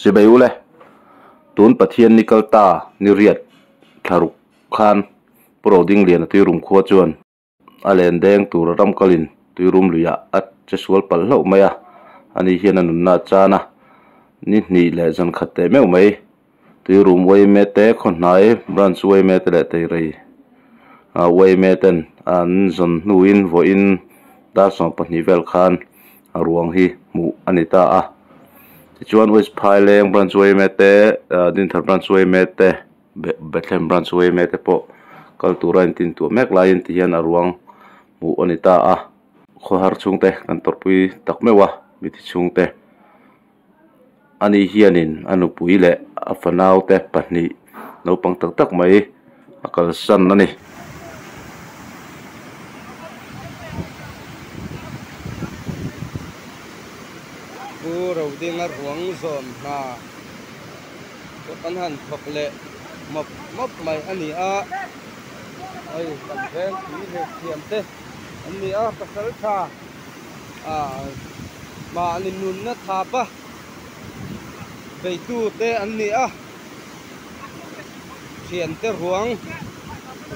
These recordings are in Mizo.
Chibai ule, tun Pathian ni kal ta ni riat thlaruk khan Pu Rodingliana tuirum khua chuan a len deng tur ram kalin tuirum luiah a che sual palh hlauh mai a, ani hian a nunna a chan a, ni hnih leh zan khat teh meuh mai. Tuirum uaime te, Khawhnai branch uaime te leh Teirei uaime ten an zawn hnuin vawiin dar 12 vel khan a ruang hi hmuh a ni ta a. Tichuan West Phaileng branch uaime te, Dinthar branch uaime te, Bethlehem branch uaime te pawh kal tura intintuah mek laiin tihian a ruang hmuh a ni ta a. Khawhar chhungte kan tawrhpui tak meuh a, mithi chhungte. Ani hianin a nupui leh a fanaute pahnih naupang tak tak mai a kalsan a ni. Pu Rodinga ruang zawn hna chu kan han thawk leh mawp mawp mai a ni a, hei kan veng tui leh thiam te an ni a, pasal tha. Mahni nunna thapa beitu te an ni a, thiante ruang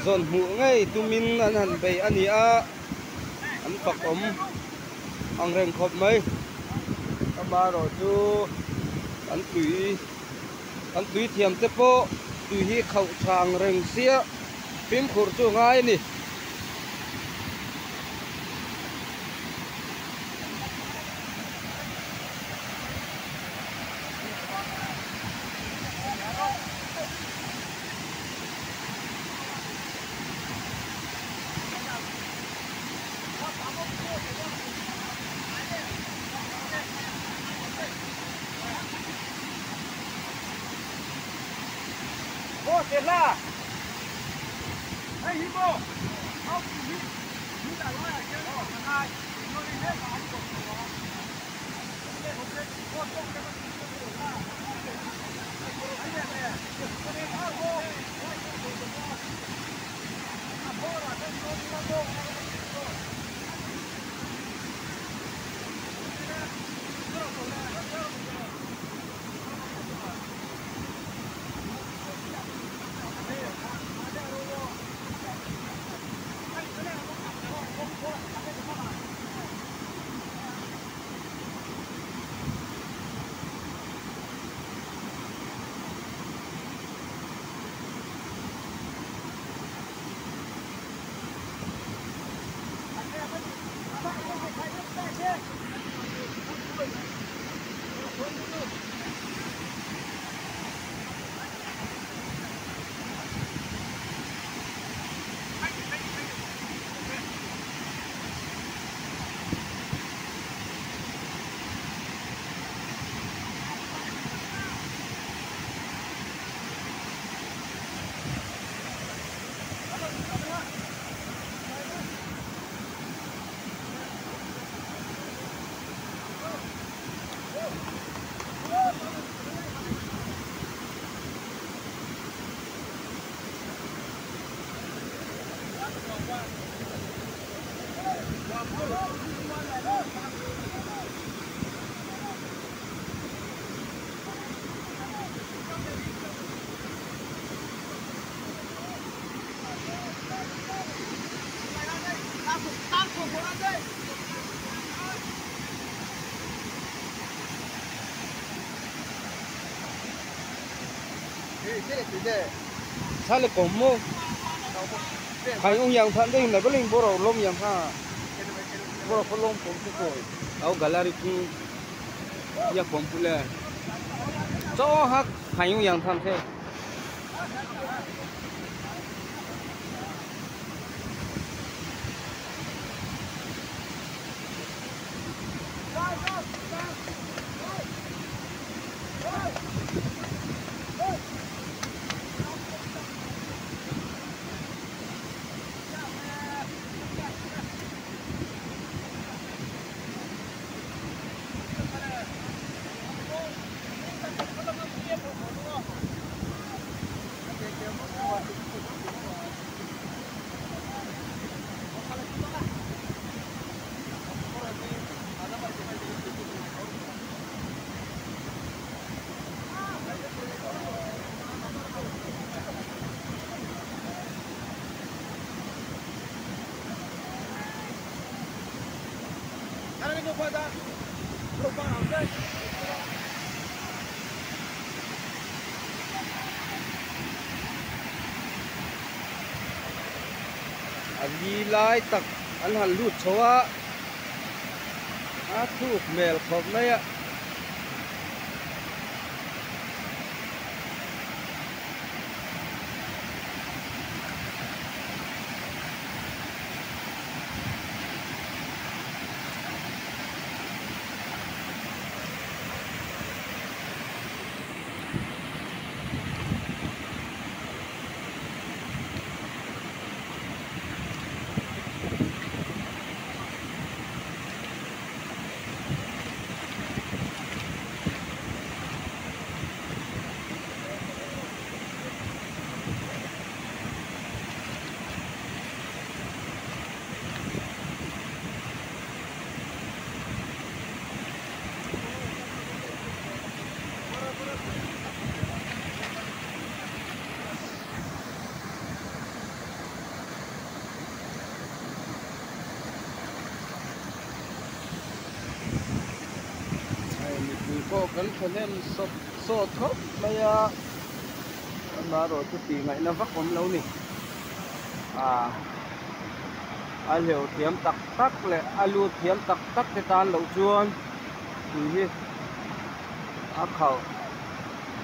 zawn hmuh ngei tumin an han bei a ni a, an fakawm ang reng khawp mai. Amaherawh chu an tui an tui thiam te pawh tui hi khauh tha ang reng sia fimkhur chu a ngai a ni. A li lai tak an han lut chho a, a thuk hmel khawp mai a. Hei mipui pawh kan thahnem sawt sawt khawp mai a amaherawhchu tih ngaihna vak awm lo ni ah a hleuh thiam tak tak leh a lut thiam tak tak te tan loh chuan tui hi a khauh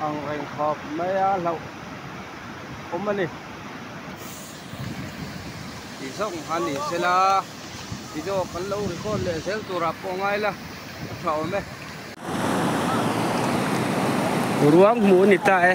ang reng khawp mai a hlauh awm a ni tih zawk ang khan ni sela video kan lo record leh zel turah pawh ngai la a tha awm e. Ruang hmuh a ni ta e.